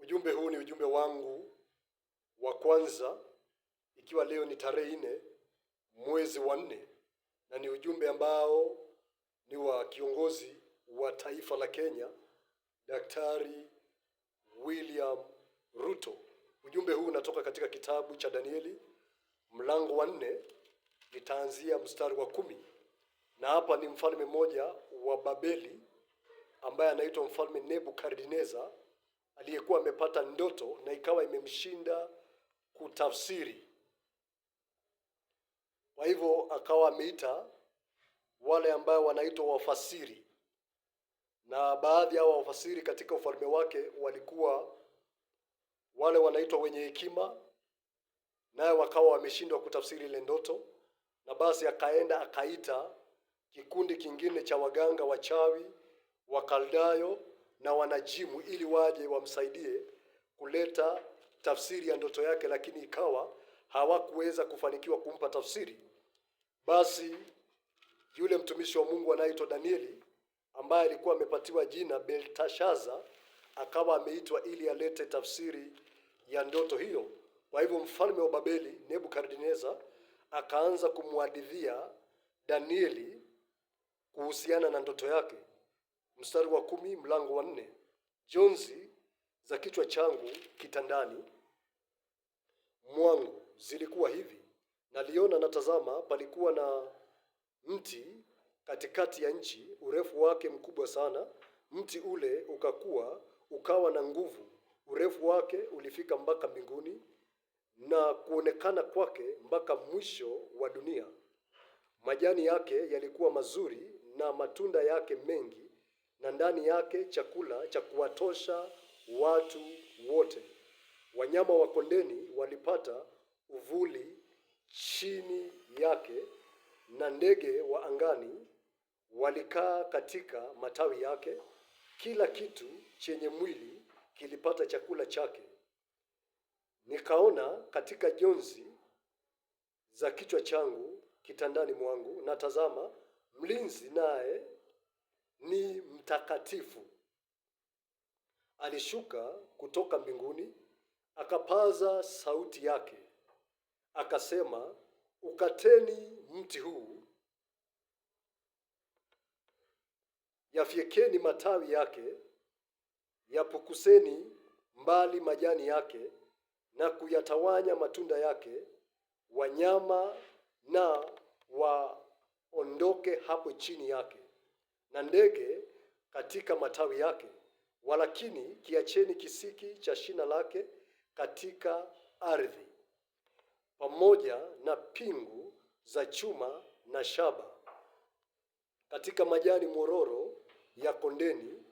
Ujumbe huu ni ujumbe wangu wa kwanza, ikiwa leo ni tarehe 4 mwezi wa 4, na ni ujumbe ambao ni wa kiongozi wa taifa la Kenya, Daktari William Ruto. Ujumbe huu unatoka katika kitabu cha Danieli mlango wa 4, nitaanzia mstari wa 10. Na hapa ni mfalme mmoja wa Babeli ambaye anaitwa Mfalme Nebukadneza aliyekuwa amepata ndoto na ikawa imemshinda kutafsiri. Kwa hivyo akawa ameita wale ambao wanaitwa wafasiri, na baadhi ya wafasiri katika ufalme wake walikuwa wale wanaitwa wenye hekima, naye wakawa wameshindwa kutafsiri ile ndoto, na basi akaenda akaita kikundi kingine cha waganga wachawi, Wakaldayo na wanajimu ili waje wamsaidie kuleta tafsiri ya ndoto yake, lakini ikawa hawakuweza kufanikiwa kumpa tafsiri. Basi yule mtumishi wa Mungu anayeitwa Danieli ambaye alikuwa amepatiwa jina Beltashaza akawa ameitwa ili alete tafsiri ya ndoto hiyo. Kwa hivyo mfalme wa Babeli Nebukadneza akaanza kumhadithia Danieli kuhusiana na ndoto yake. Mstari wa 10 mlango wa 4, jonzi za kichwa changu kitandani mwangu zilikuwa hivi, naliona natazama, palikuwa na mti katikati ya nchi, urefu wake mkubwa sana. Mti ule ukakua ukawa na nguvu, urefu wake ulifika mpaka mbinguni, na kuonekana kwake mpaka mwisho wa dunia. Majani yake yalikuwa mazuri na matunda yake mengi, na ndani yake chakula cha kuwatosha watu wote. Wanyama wa kondeni walipata uvuli chini yake, na ndege wa angani walikaa katika matawi yake. Kila kitu chenye mwili kilipata chakula chake. Nikaona katika jonzi za kichwa changu kitandani mwangu, na tazama, mlinzi naye ni mtakatifu, alishuka kutoka mbinguni, akapaza sauti yake akasema, ukateni mti huu, yafyekeni matawi yake, yapukuseni mbali majani yake, na kuyatawanya matunda yake, wanyama na waondoke hapo chini yake, na ndege katika matawi yake. Walakini kiacheni kisiki cha shina lake katika ardhi, pamoja na pingu za chuma na shaba, katika majani mororo ya kondeni,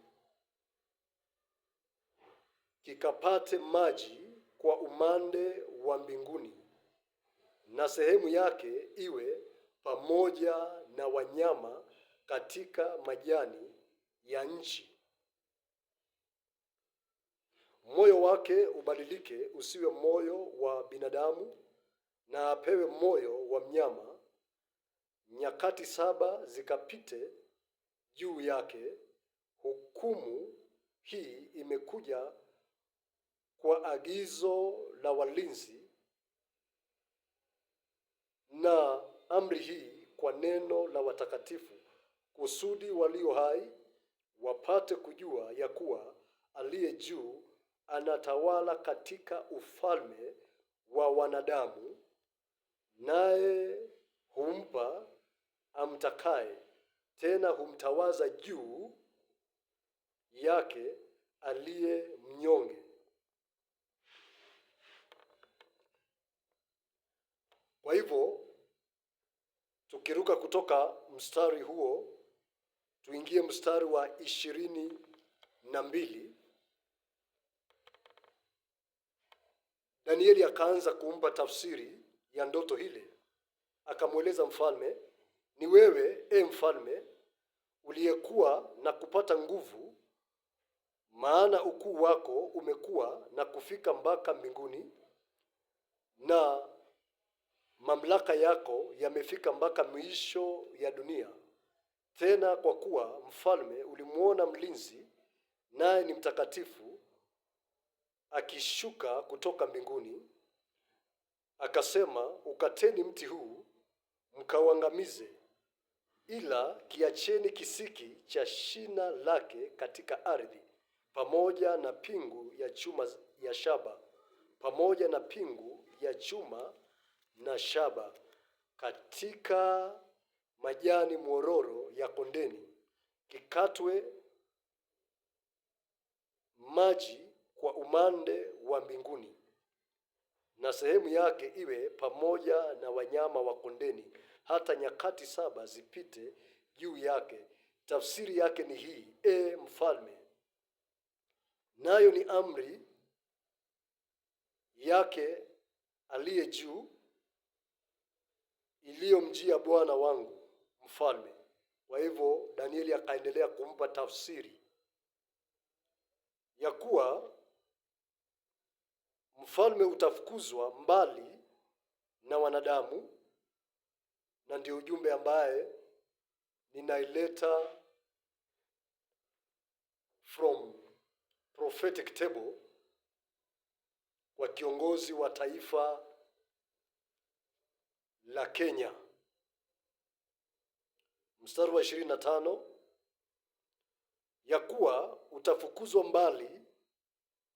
kikapate maji kwa umande wa mbinguni, na sehemu yake iwe pamoja na wanyama katika majani ya nchi. Moyo wake ubadilike usiwe moyo wa binadamu, na apewe moyo wa mnyama. Nyakati 7 zikapite juu yake. Hukumu hii imekuja kwa agizo la walinzi, na amri hii kwa neno la watakatifu, kusudi walio hai wapate kujua ya kuwa aliye juu anatawala katika ufalme wa wanadamu, naye humpa amtakaye, tena humtawaza juu yake aliye mnyonge. Kwa hivyo tukiruka kutoka mstari huo tuingie mstari wa 22. Danieli akaanza kumpa tafsiri ya ndoto ile, akamweleza mfalme, ni wewe e mfalme uliyekuwa na kupata nguvu, maana ukuu wako umekuwa na kufika mpaka mbinguni, na mamlaka yako yamefika mpaka miisho ya dunia. Tena kwa kuwa mfalme ulimuona mlinzi, naye ni mtakatifu, akishuka kutoka mbinguni, akasema, ukateni mti huu mkauangamize, ila kiacheni kisiki cha shina lake katika ardhi, pamoja na pingu ya chuma ya shaba, pamoja na pingu ya chuma na shaba, katika majani mwororo ya kondeni, kikatwe maji kwa umande wa mbinguni, na sehemu yake iwe pamoja na wanyama wa kondeni, hata nyakati 7 zipite juu yake. Tafsiri yake ni hii, e mfalme, nayo ni amri yake aliye juu iliyomjia bwana wangu mfalme. Kwa hivyo Danieli akaendelea kumpa tafsiri ya kuwa mfalme utafukuzwa mbali na wanadamu, na ndio ujumbe ambaye ninaileta from prophetic table kwa kiongozi wa taifa la Kenya. Mstari wa 25, ya kuwa utafukuzwa mbali,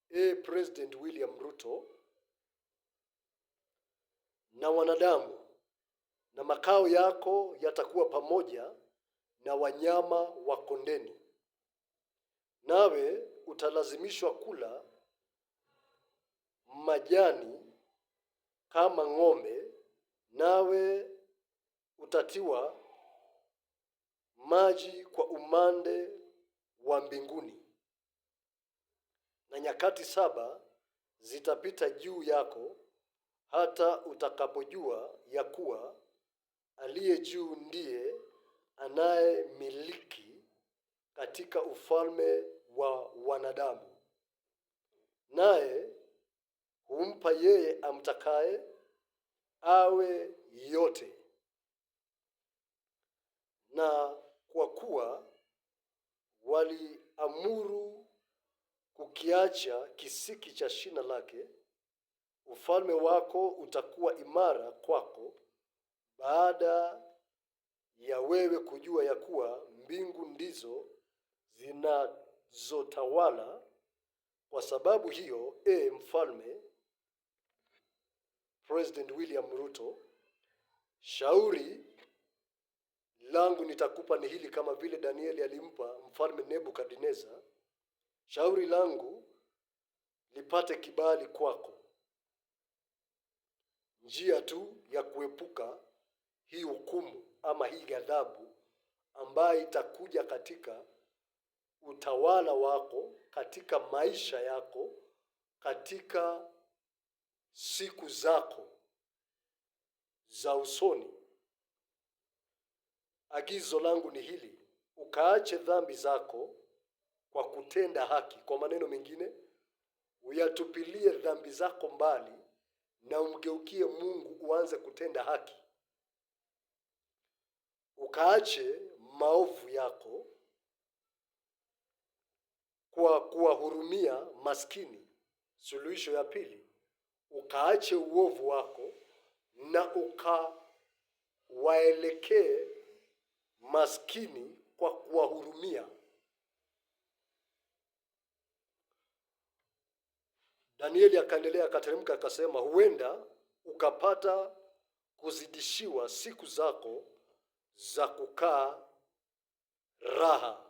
e President William Ruto, na wanadamu, na makao yako yatakuwa pamoja na wanyama wa kondeni, nawe utalazimishwa kula majani kama ng'ombe, nawe utatiwa maji kwa umande wa mbinguni, na nyakati 7 zitapita juu yako, hata utakapojua ya kuwa aliye juu ndiye anayemiliki katika ufalme wa wanadamu, naye humpa yeye amtakaye awe yote. Na kwa kuwa waliamuru kukiacha kisiki cha shina lake, ufalme wako utakuwa imara kwako, baada ya wewe kujua ya kuwa mbingu ndizo zinazotawala. Kwa sababu hiyo, e mfalme President William Ruto, shauri langu nitakupa ni hili, kama vile Danieli alimpa mfalme Nebukadneza, shauri langu lipate kibali kwako. Njia tu ya kuepuka hii hukumu ama hii ghadhabu ambayo itakuja katika utawala wako, katika maisha yako, katika siku zako za usoni. Agizo langu ni hili, ukaache dhambi zako kwa kutenda haki. Kwa maneno mengine, uyatupilie dhambi zako mbali na umgeukie Mungu, uanze kutenda haki. Ukaache maovu yako kwa kuwahurumia maskini. Suluhisho ya pili, ukaache uovu wako na ukawaelekee maskini kwa kuwahurumia. Danieli akaendelea akateremka akasema, huenda ukapata kuzidishiwa siku zako za kukaa raha.